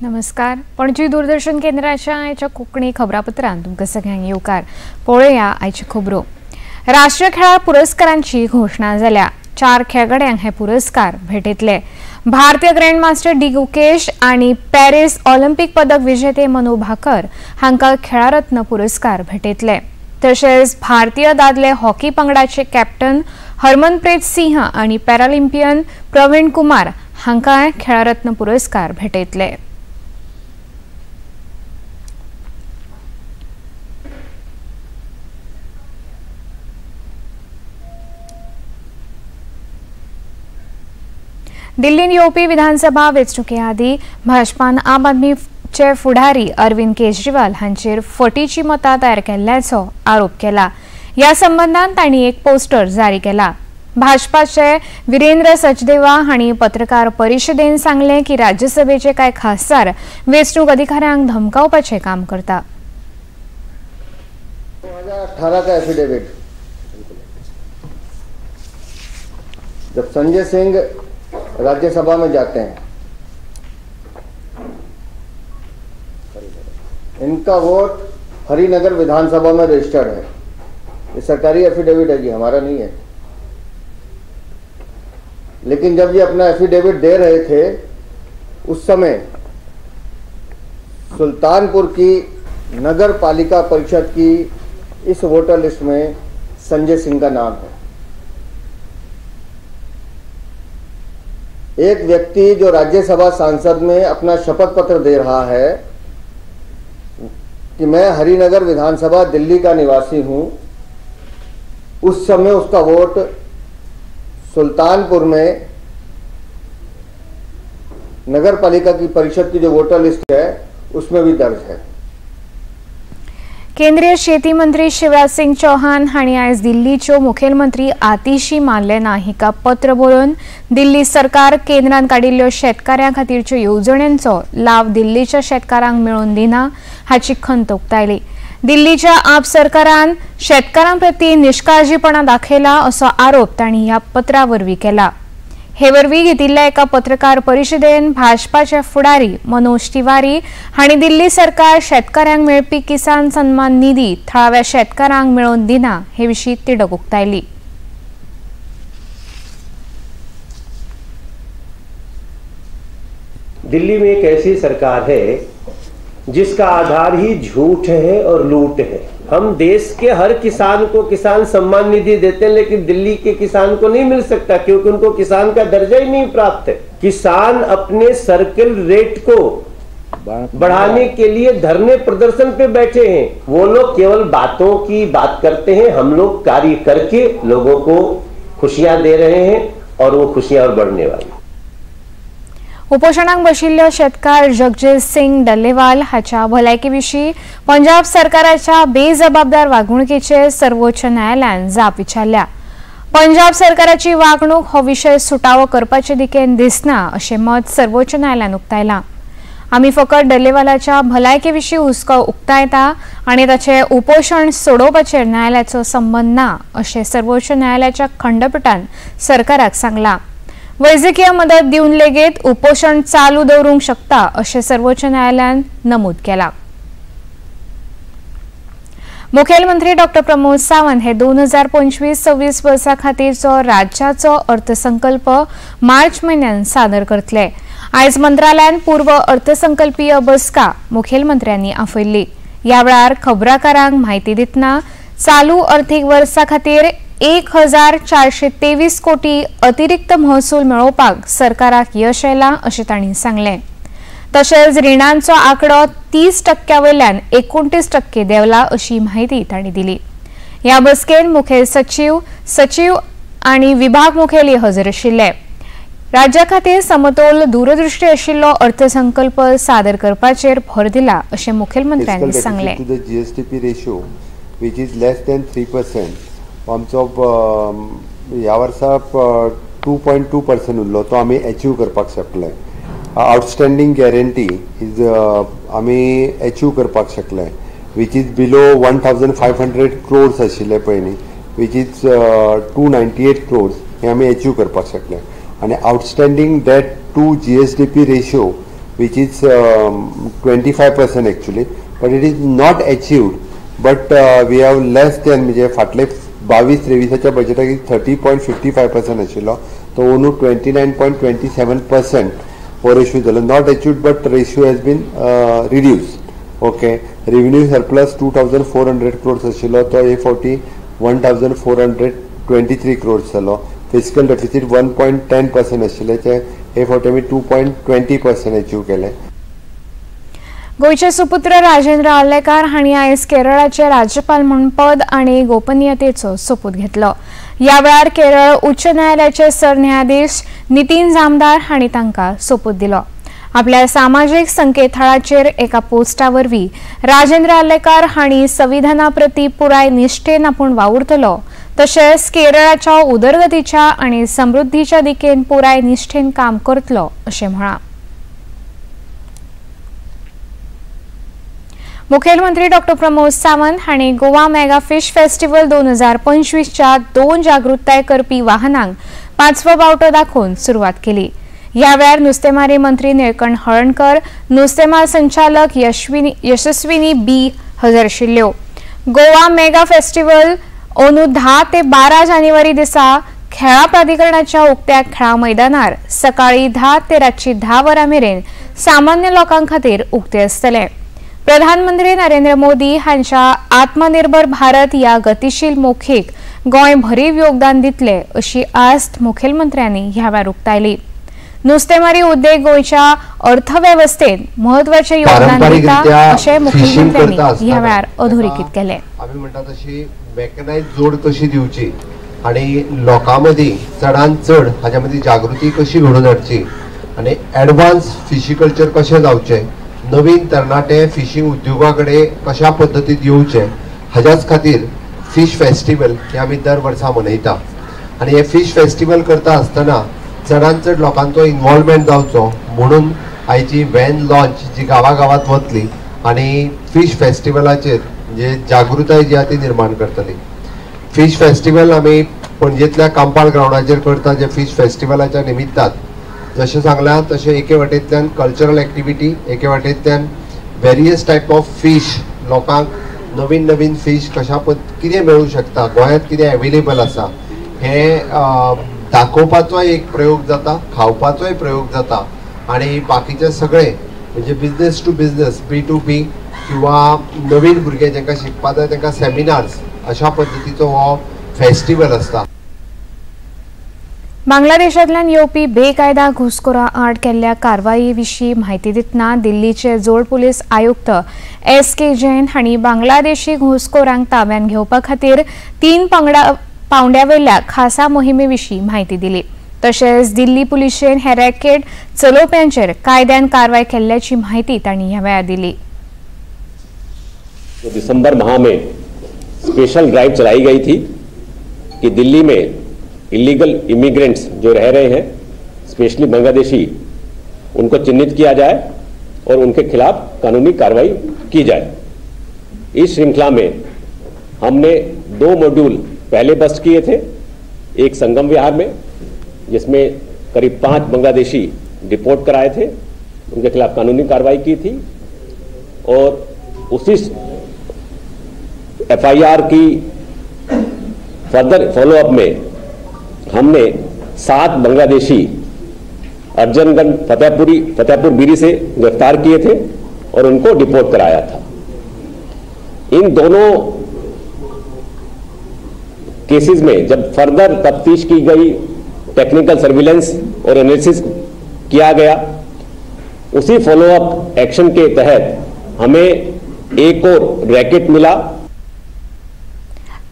नमस्कार, पणजी दूरदर्शन केंद्राच्या आयच्या कोंकणी खबरापत्रांत तुमकां सगळ्यांक येवकार. पळोवया आयच्यो खबरो. राष्ट्रीय खेळां पुरस्कारांची घोशणा जाल्या. 4 खेळगड्यांक हे पुरस्कार भेटयतले. भारतीय ग्रँडमास्टर डी गुकेश आनी पॅरिस ऑलिम्पिक पदक विजेते मनू भाकर हांकां खेळारत्न पुरस्कार भेटयतले. तशेंच भारतीय दादले हॉकी पंगडाचे कॅप्टन हरमनप्रीत सिंह आनी पॅरालिम्पियन प्रवीण कुमार हांकां खेळारत्न पुरस्कार भेटयतले. दिल्लीन येवपी विधानसभा वेंचणुके आदीं भाजपान आम आदमीचे फुडारी अरविंद केजरीवाल हांचेर फटीची मतां तयार केल्ल्याचो आरोप केला. ह्या संबंदान तांणी एक पोस्टर जारी केला. भाजपाचे विरेंद्र सचदेवा हांणी पत्रकार परिशदेन सांगलें की राज्यसभेचे कांय खासदार वेंचणूक अधिकाऱ्यांक धमकावपाचें काम करता. 2018 का एफिडेविट जब संजय सिंह राज्यसभा में जाते हैं, इनका वोट हरिनगर विधानसभा में रजिस्टर्ड है. ये सरकारी एफिडेविट है जी, हमारा नहीं है. लेकिन जब ये अपना एफिडेविट दे रहे थे उस समय सुल्तानपुर की नगर पालिका परिषद की इस वोटर लिस्ट में संजय सिंह का नाम है. एक व्यक्ति जो राज्यसभा सांसद में अपना शपथ पत्र दे रहा है कि मैं हरिनगर विधानसभा दिल्ली का निवासी हूं, उस समय उसका वोट सुल्तानपुर में नगर पालिका की परिषद की जो वोटर लिस्ट है उसमें भी दर्ज है. केंद्रीय शेती मंत्री शिवराज सिंग चौहान हांणी आयज दिल्लीच्यो मुखेलमंत्री आतिशी मानलेना हिका पत्र बरोवन दिल्ली सरकार केंद्रान काडिल्ल्यो शेतकाऱ्यां खातीरच्यो येवजण्यांचो लाव दिल्लीच्या शेतकारांक मेळोवन दिना हाची खंत उक्तायली. दिल्लीच्या आप सरकारान शेतकारां प्रती निष्काळजीपणा दाखयला असो आरोप तांणी ह्या पत्रा वरवीं केला. हे वरवीं घेतिल्ल्या एका पत्रकार परिशदेन भाजपाचे फुडारी मनोज तिवारी हांणी दिल्ली सरकार शेतकाऱ्यांक मेळपी किसान सन्मान निधी थळाव्या शेतकारांक मेळोवन दिना हे विशीं तिडक उक्तायली. दिल्ली में एक ऐसी सरकार है जिसका आधार ही झूठ है और लूट है. हम देश के हर किसान को किसान सम्मान निधि देते हैं, लेकिन दिल्ली के किसान को नहीं मिल सकता क्योंकि उनको किसान का दर्जा ही नहीं प्राप्त है. किसान अपने सर्किल रेट को बढ़ाने के लिए धरने प्रदर्शन पे बैठे हैं. वो लोग केवल बातों की बात करते हैं, हम लोग कार्य करके लोगों को खुशियां दे रहे हैं और वो खुशियां और बढ़ने वाली. उपोषणाक बशिल्लो शेतकार जगजीत सिंग डल्लेवाल हाच्या भलायके विशीं पंजाब सरकाराच्या बेजबाबदार वागणुकेचेर सर्वोच्च न्यायालयान जाप विचारल्या. पंजाब सरकाराची वागणूक हो विशय सुटावो करपाचे दिकेन दिसना अशें मत सर्वोच्च न्यायालयान उक्तायलां. आमी फकत डल्लेवालाच्या भलायके विशीं हुस्को उक्तायता आनी ताचें उपोशण सोडोवपाचेर न्यायालयाचो संबंद ना अशें सर्वोच्च न्यायालयाच्या खंडपिठान सरकाराक सांगलां. वैजकीय मदत दिवन लेगीत उपोषण चालू दवरूंक शकता अशें सर्वोच्च न्यायालयान नमूद केलां. मुखेलमंत्री डॉक्टर प्रमोद सावंत हे 2025-26 वर्सा खातीरचो राज्याचो अर्थसंकल्प मार्च म्हयन्यान सादर करतले. आयज मंत्रालयान पूर्व अर्थसंकल्पीय बसका मुखेलमंत्र्यांनी आपयल्ली. ह्या वेळार खबराकारांक म्हायती दितना चालू अर्थीक वर्सा खातीर 1423 कोटी अतिरिक्त महसूल मेळोवपाक सरकाराक यश आयलां अशें तांणी सांगलें. तशेंच रिणांचो आंकडो 30% वयल्यान 29% देंवला अशी म्हायती तांणी दिली. ह्या बसकेन मुखेल सचीव, सचीव आनी विभाग मुखेली हजर आशिल्ले. राज्या खातीर समतोल दूरदृष्टी आशिल्लो अर्थसंकल्प सादर करपाचेर भर दिला अशें मुखेलमंत्र्यांनी सांगलें. GSDP ratio which is less than 3%. आमचो ह्या वर्सा 2.2% उरलो, तो आमी एचीव करपाक शकले. आउटस्टँडींग गॅरंटी is आमी एचीव करपाक शकले, which is below 1500 crores आशिल्ले पयलीं, which is 298 crores हे आमी एचीव करपाक शकले. आनी outstanding debt to GSDP ratio which is 25% actually, but it is not achieved, but we have less than म्हणजे फाटले 22-23 बजेटाक 30.55% आशिल्लो, तो अंदू 29.27% हो रेशियो जालो. Not achieved but ratio has been reduce. Okay, revenue surplus 2400 crores आशिल्लो, तो हे फावटी 1423 क्रोर्स जालो. फिस्कल डेफिसीट 1.10% आशिल्लें, ते हे फावटी आमी 2.20% अचीव केलें. गोंयचे सुपुत्र राजेंद्र आर्लेकार हांणी आयज केरळाचे राज्यपाल म्हूण पद आनी गोपनीयतेचो सोपूत घेतलो. ह्या वेळार केरळ उच्च न्यायालयाचे सरन्यायाधीश नितीन जामदार हांणी तांकां सोपूत दिलो. आपल्या सामाजीक संकेतथळाचेर एका पोस्टा वरवीं राजेंद्र आर्लेकार हांणी संविधाना प्रती पुराय निष्ठेन आपूण वावुरतलो, तशेंच केरळाच्या उदरगतीच्या आनी समृद्धीच्या दिकेन पुराय निष्ठेन काम करतलो अशें म्हळां. मुखेलमंत्री डॉ प्रमोद सावंत हांणी गोवा मेगा फिश फेस्टिवल 2025च्या 2 जागृताय करपी वाहनांक 5वो बावटो दाखोवन सुरवात केली. ह्या वेळार नुस्तेमारी मंत्री निळकंठ हळर्णकर, नुस्तेमार संचालक यशस्विनी बी हजर आशिल्ल्यो. गोवा मेगा फेस्टिवल अंदू 10 ते 12 जानेवारी दिसा खेळां प्राधिकरणाच्या उक्त्या खेळां मैदानार सकाळी 10 ते रातची 10 वरां मेरेन सामान्य लोकां खातीर उक्ते आसतले. प्रधानमंत्री नरेंद्र मोदी हांच्या आत्मनिर्भर भारत ह्या गतिशील मोखीक गोंय भरीव योगदान दितले अशी आस्त मुखेलमंत्र्यांनी ह्या वेळार उक्तायली. नुस्तेमारी उद्देग गोंयच्या अर्थवेवस्थेत म्हत्वाचें योगदान दिता अशें मुखेलमंत्र्यांनी ह्या वेळार अधोरेखीत केलें. आमी म्हणटा तशी मेकनायज जोड कशी दिवची आनी लोकां मदीं चडान चड हाच्या मदीं जागृती कशी घडोवन हाडची आनी एडवान्स फिशिकल्चर कशें जावचें, नवीन तरणाटे फिशींग उद्योगा कडेन कशा पद्दतीन येवचे हाज्याच खातीर फिश फेस्टिवल हे आमी दर वर्सा मनयता. आनी हे फिश फेस्टिवल करता आसतना चडान चड लोकांचो इन्वॉल्वमेंट जावचो म्हणून आयची व्हॅन लॉन्च जी गांवागांवांत वतली आनी फिश फेस्टिवलाचेर म्हणजे जागृताय जी आहा ती निर्माण करतली. फिश फेस्टिवल आमी पणजेंतल्या कांपाल ग्रावंडाचेर करता, जे फिश फेस्टिवलाच्या निमित्तान जशें सांगलां तशें एके वाटेंतल्यान कल्चरल एक्टिविटी, एके वाटेंतल्यान वेरियस टायप ऑफ फीश, लोकांक नवीन नवीन फीश कशा कितें मेळूं शकता, गोंयांत कितें एवेलेबल आसा हें दाखोवपाचोय एक प्रयोग जाता, खावपाचोय प्रयोग जाता आनी बाकीचे सगळे म्हणजे business to business, B to B किंवा नवीन भुरगे जांकां शिकपाक जाय तांकां सेमिनार्स अशा पद्दतीचो हो फेस्टिवल आसता. बांगलादेशांतल्यान येवपी बेकायदा घुसखोरां आड केल्ल्या कारवाये विशीं म्हायती दितना दिल्लीचे जोड पुलीस आयुक्त एस के जैन हांणी बांगलादेशी घुसखोरांक ताब्यांत घेवपा खातीर 3 पावंड्यावेल्या खासा मोहिमे विशीं म्हायती दिली. तशेंच दिल्ली पुलिशेन हे रॅकेट चलोवप्यांचेर कायद्यान कारवाय केल्ल्याची म्हायती तांणी ह्या वेळार दिली. दिसंबर माह में स्पेशल ड्राइव चलाई गई थी कि दिल्ली में इलीगल इमिग्रेंट्स जो रह रहे हैं, स्पेशली बांग्लादेशी, उनको चिन्हित किया जाए और उनके खिलाफ कानूनी कार्रवाई की जाए। इस श्रृंखला में हमने 2 मॉड्यूल पहले बस्ट किए थे, एक संगम विहार में जिसमें करीब 5 बांग्लादेशी डिपोर्ट कराए थे, उनके खिलाफ कानूनी कार्रवाई की थी और उसी एफआईआर की फर्दर फॉलोअप में हमने 7 बांग्लादेशी अर्जनगंज फतेहपुर बीरी से गिरफ्तार किए थे और उनको डिपोर्ट कराया था। इन दोनों केसेस में जब फर्दर तफ्तीश की गई, टेक्निकल सर्विलेंस और एनालिसिस किया गया, उसी फॉलोअप एक्शन के तहत हमें एक और रैकेट मिला।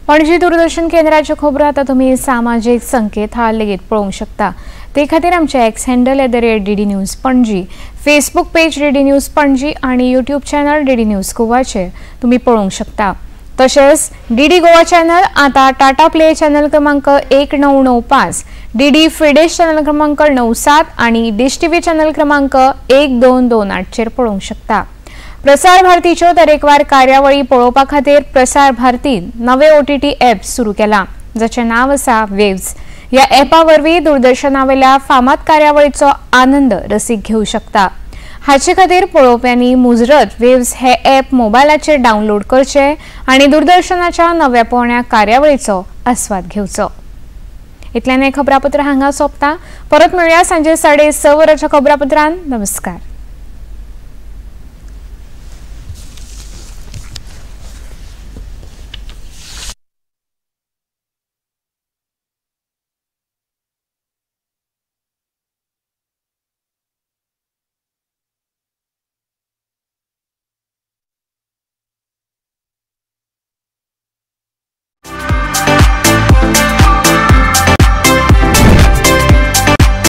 पणजी दूरदर्शन केंद्राच्यो खबरो आतां तुमी सामाजीक संकेतथळ लेगीत पळोवंक शकता। ते खातीर आमचे X handle @DD News Panaji, Facebook page DD News Panaji आनी यूट्यूब चॅनल डीडी न्यूज गोवाचेर तुमी पळोवंक शकता। तशेंच डीडी गोवा चॅनल आतां टाटा प्ले चॅनल क्रमांक 1995, डीडी फ्रीडिश चॅनल क्रमांक 97 आनी डिश टीव्ही चॅनल क्रमांक 1228चेर पळोवंक शकता. प्रसार भारतीच्यो तरेकवार कार्यावळी पळोवपा खातीर प्रसार भारतीन नवे OTT app सुरू केला, जाचें नांव आसा वेव्स. ह्या ॲपा वरवीं दूरदर्शनावेल्या फामाद कार्यावळीचो आनंद रसीक घेवं शकता. हाचे खातीर पळोवप्यांनी मुजरत वेव्स हे ॲप मोबायलाचेर डावनलोड करचे आनी दूरदर्शनाच्या नव्या पोरण्या कार्यावळीचो आस्वाद घेवचो. इतल्यान हें खबरापत्र हांगा सोंपता. परत मेळुया सांजे 6:30 वरांच्या खबरापत्रान. नमस्कार.